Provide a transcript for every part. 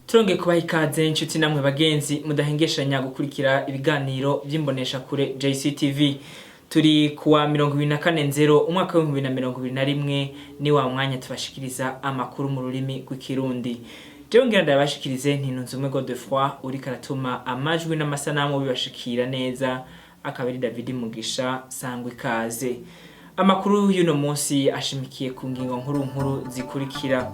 Turongeye kubaha ikaze, inshuti namwe bagenzi mudahengeshanya gukurikira ibiganiro by'imboneshakure JCTV. Turi kuwa 24 nzero umwaka w'2021. Ni wa mwanya tubashikiriza amakuru mu rurimi rw'Ikirundi. Jewe ngira ndabashikirize ntinunze umwe Godefroid, uriko aratuma amajwi n'amasanamu bibashikira neza akaba ari David Mugisha. Sangwa ikaze. Amakuru y'uno munsi ashimikiye ku ngingo nkuru nkuru zikurikira: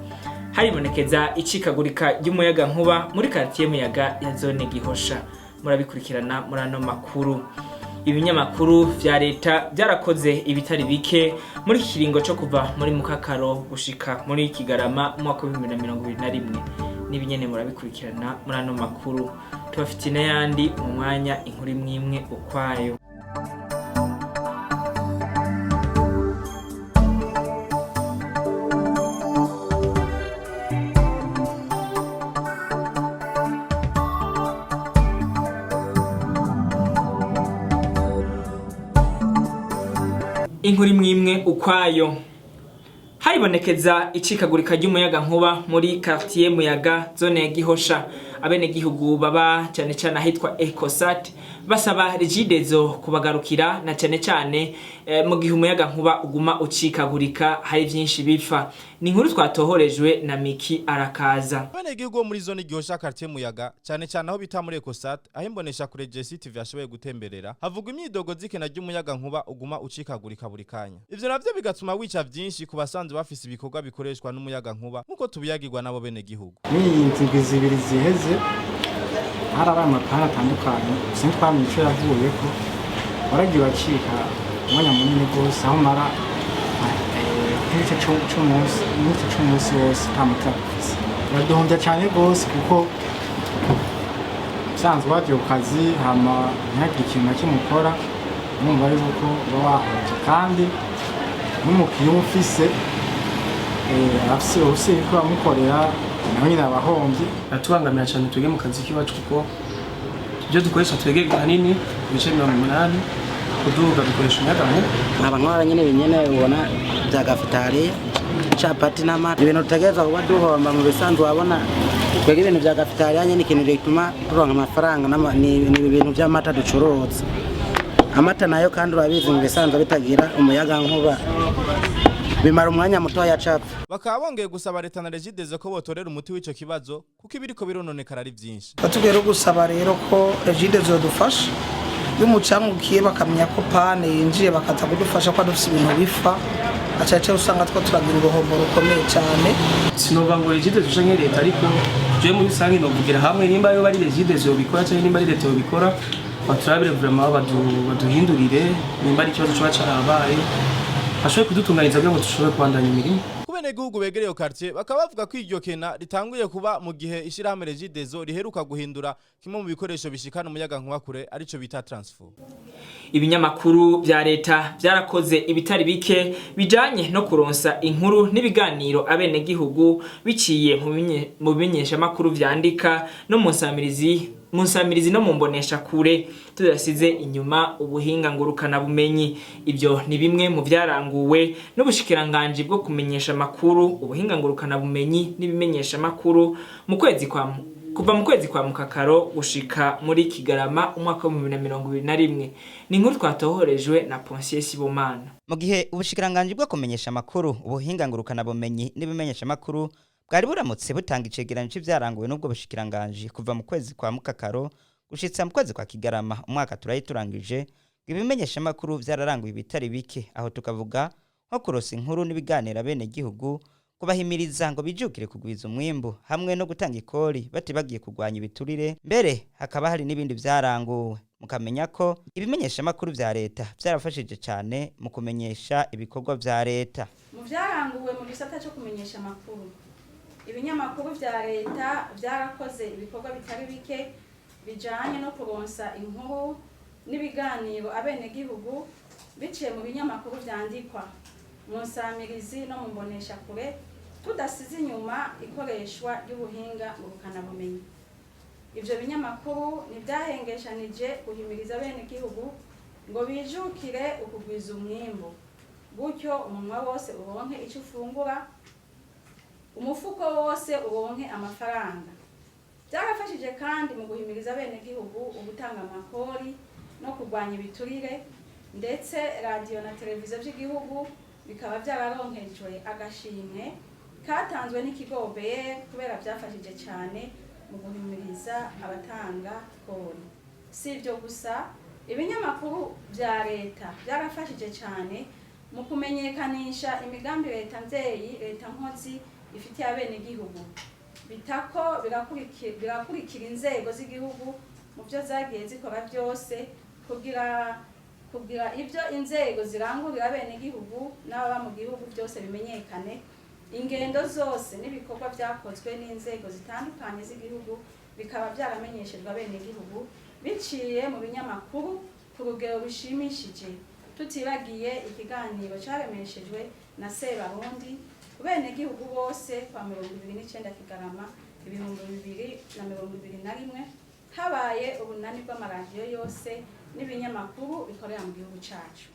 haribonekeza icikagurika ry'umuyaga nkuba muri quartier Muyaga ya zone Gihosha, murabikurikirana muri ano makuru. Ibinyamakuru vya leta byarakoze ibitari bike muri iki kiringo co kuva muri Mukakaro gushika muri Kigarama mu mwaka w'2021, n'ibinyene murabikurikirana muri ano makuru. Tubafitiye n'ayandi mu mwanya, inkuru imwe imwe ukwayo. Inkuru imwe imwe ukwayo. Haribonekeza icikagurika ry'umuyaga nkuba muri quartier Muyaga, zone ya Gihosha. Abenegihugu baba cyane cyane ahitwa Ecosat basaba Regideso kubagarukira, na cyane cyane mu gihe umuyaga nkuba uguma ucikagurika hari byinshi bipfa. Ni inkuru twatohorejwe na Miki Arakaza. Abenegihugu bo muri zone Gihosha, quartier Muyaga, cyane cyane aho bita muri Ecosat, aho imbonesha kure JCTV yashoboye gutemberera, havugwa imyidogo z'ikena ry'umuyaga nkuba uguma ucikagurika buri kanya. Ivyo navyo bigatuma wica vyinshi ku basanzwe bafise ibikorwa bikoreshwa n'umuyaga nkuba, nkuko tubiyagirwa nabo bene gihugu. N'iyi ndwi 2 ziheze harabaye ama pannes atandukanye, sintwamenye ico yavuyeko. Waragiye uracika umwanya munini rwose, aho umara nk'igice c'umunsi, n'igice c'umunsi wose ata matara ufise. Biraduhombya cane rwose, kuko usanzwe wagiye ku kazi hama ntihagire ikintu na kimwe ukora, urumva yuko uba wahomvye. Kandi n'umukiriya uba ufise, arafise ufise ibiko uramukorera, nawe nyine aba ahombye. Biratubangamira cyane twebwe mu kazi k'iwacu, kuko ibyo dukoresha twebwe ahanini ibice 80 kuduga bikoresha umuyagankuba. Nkaba nkora nyine binyene ubona bya cafétéria, capati n'amata, ibintu dutegerezwa kuba duhomba mu bisanzwe. Wabona twebwe ibintu bya cafétéria nyine, ikintu gituma turonka amafaranga ni ibintu by'amata ducuruza. Amata nayo kandi urabizi, mu bisanzwe bitagira umuyaga nkuba bimara umwanya mutoya capfa. Bakaba bongeye gusaba leta na Regideso ko botorera umuti w'ico kibazo, kuko ibiriko birononekara ari vyinshi. Batubwiye rero gusaba rero ko Regideso yodufasha, iyo umucanga ukiye bakamenya ko panne yinjiye, bakaza kudufasha, ko dufise ibintu bifa acaca usanga two turagira uruhombo rukomeye cyane. Sinova ngo Regideso canke leta, ariko jewe muri rusange novugira hamwe, nimba yo bari Regideso yobikora canke nimba ari leta yobikora, baturabire vraiment baduhindurire nimba ari ikibazo coba carabaye, bashobore kudutunganiza kugira ngo dushobore kubandanya imirimo. Ku benegihugu begereye iyo quartier bakaba bavuga ko iryo kena ritanguye kuba mu gihe ishirahamwe Regideso riheruka guhindura kimwe mu bikoresho bishikana umuyaga nkuba kure, arico bita transfo. Ibinyamakuru vya leta vyarakoze ibitari bike bijanye no kuronsa inkuru n'ibiganiro abenegihugu biciye mu bimenyeshamakuru vyandika no mu nsamirizi no mu mbonesha kure, tudasize inyuma ubuhinga ngurukana bumenyi. Ibyo ni bimwe mu vyaranguwe n'ubushikiranganji bwo kumenyesha amakuru, ubuhinga ngurukana bumenyi n'ibimenyesha amakuru mu kwezi kwa kuva mu kwezi kwa Mukakaro gushika muri Kigarama umwaka wa 2021. Ni inkuru twatohorejwe na Ponsier Sibomana. Mu gihe ubushikiranganji bwo kumenyesha amakuru, ubuhinga ngurukana bumenyi n'ibimenyesha amakuru bwari buramutse butanga icegeranyo c'ivyaranguwe n'ubwo bushikiranganji kuva mu kwezi kwa Mukakaro gushitsa mu kwezi kwa Kigarama umwaka turayi turangije, ibimenyesha amakuru vyararanguye ibitari bike. Aho tukavuga nko kurosa inkuru n'ibiganiro bene gihugu, kubahimiriza ngo bijukire kugwiza umwimbu, hamwe no gutanga ikori batibagiye kurwanya ibiturire. Mbere hakaba hari n'ibindi vyaranguwe. Mukamenya ko ibimenyeshamakuru vya leta vyarafashije cane mu kumenyesha ibikorwa vya leta. Mu byaranguwe mu gisata cyo kumenyesha amakuru, ibinyamakuru vya leta vyarakoze ibikorwa bitari bike bijanye no kuronsa inkuru n'ibiganiro abenegihugu biciye mu binyamakuru vyandikwa, mu nsamirizi no mu mboneshakure, tudasize inyuma ikoreshwa ry'ubuhinga ngurukanabumenyi. Ivyo binyamakuru ntibyahengeshanije guhimiriza abenegihugu ngo bijukire ukugwiza umwimbu, gutyo umunwa wose uronke ico ufungura, umufuko wose uronke amafaranga. Byarafashije kandi mu guhimiriza abenegihugu ugutanga amakori no kurwanya ibiturire, ndetse radiyo na televiziyo by'igihugu bikaba byararonkejwe agashimwe katanzwe n'ikigo OBR kubera byafashije cyane mu guhimiriza abatanga kori. Si ibyo gusa, ibinyamakuru bya leta byarafashije cyane mu kumenyekanisha imigambi leta mvyeyi, leta nkozi ifitiye abenegihugu. Bitako birakurikira inzego z'igihugu mu byo zagiye zikora byose kugira ibyo inzego zirangurira abenegihugu n'ababa mu gihugu byose bimenyekane. Ingendo zose n'ibikorwa byakozwe n'inzego zitandukanye z'igihugu bikaba byaramenyeshejwe abenegihugu biciye mu binyamakuru ku rugero rushimishije, tutibagiye ikiganiro caremeshejwe na Sebarundi ku benegihugu bose kwa 29 Kigarama 2021, habaye ubunani bw'amaradiyo yose n'ibinyamakuru bikorera mu gihugu cacu.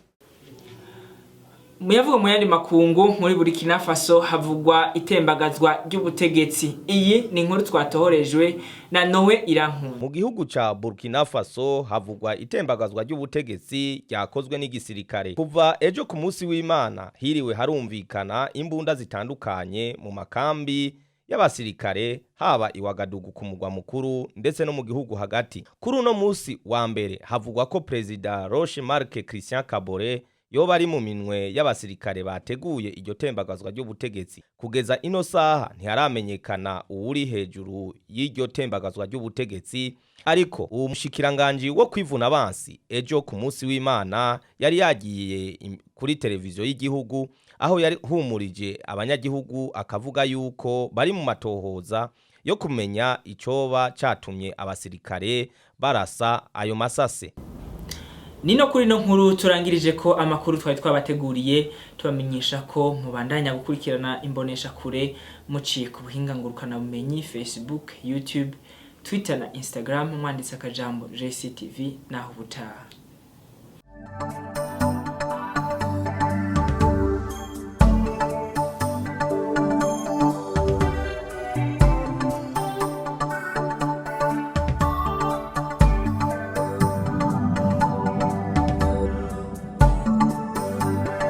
Muyavuga mu yandi makungu, muri Burkina Faso havugwa itembagazwa ry'ubutegetsi. Iyi ni inkuru twatohorejwe na Nowe Irankunda. Mu gihugu ca Burkina Faso havugwa itembagazwa ry'ubutegetsi ryakozwe n'igisirikare. Kuva ejo ku munsi w'Imana hiriwe harumvikana imbunda zitandukanye mu makambi y'abasirikare, haba i Wagadugu ku mugwa mukuru ndetse no mu gihugu hagati. Kuri uno munsi wa mbere havugwa ko Perezida Roch Marc Christian Kabore yoba ari mu minwe y'abasirikare bateguye iryo tembagazwa ry'ubutegetsi. Kugeza ino saha ntiharamenyekana uwuri hejuru y'iryo tembagazwa ry'ubutegetsi, ariko uwo mushikiranganji wo kwivuna abansi ejo ku munsi w'Imana yari yagiye kuri televiziyo y'igihugu, aho yari humurije abanyagihugu akavuga yuko bari mu matohoza yo kumenya icoba catumye abasirikare barasa ayo masase. Nino kuri no nkuru turangirije ko amakuru twari twabateguriye, tubamenyesha ko mubandanya gukurikirana imbonesha kure muciye ku buhinga ngurukana bumenyi Facebook, YouTube, Twitter na Instagram mwanditse akajambo JCTV. Naho ubutaha.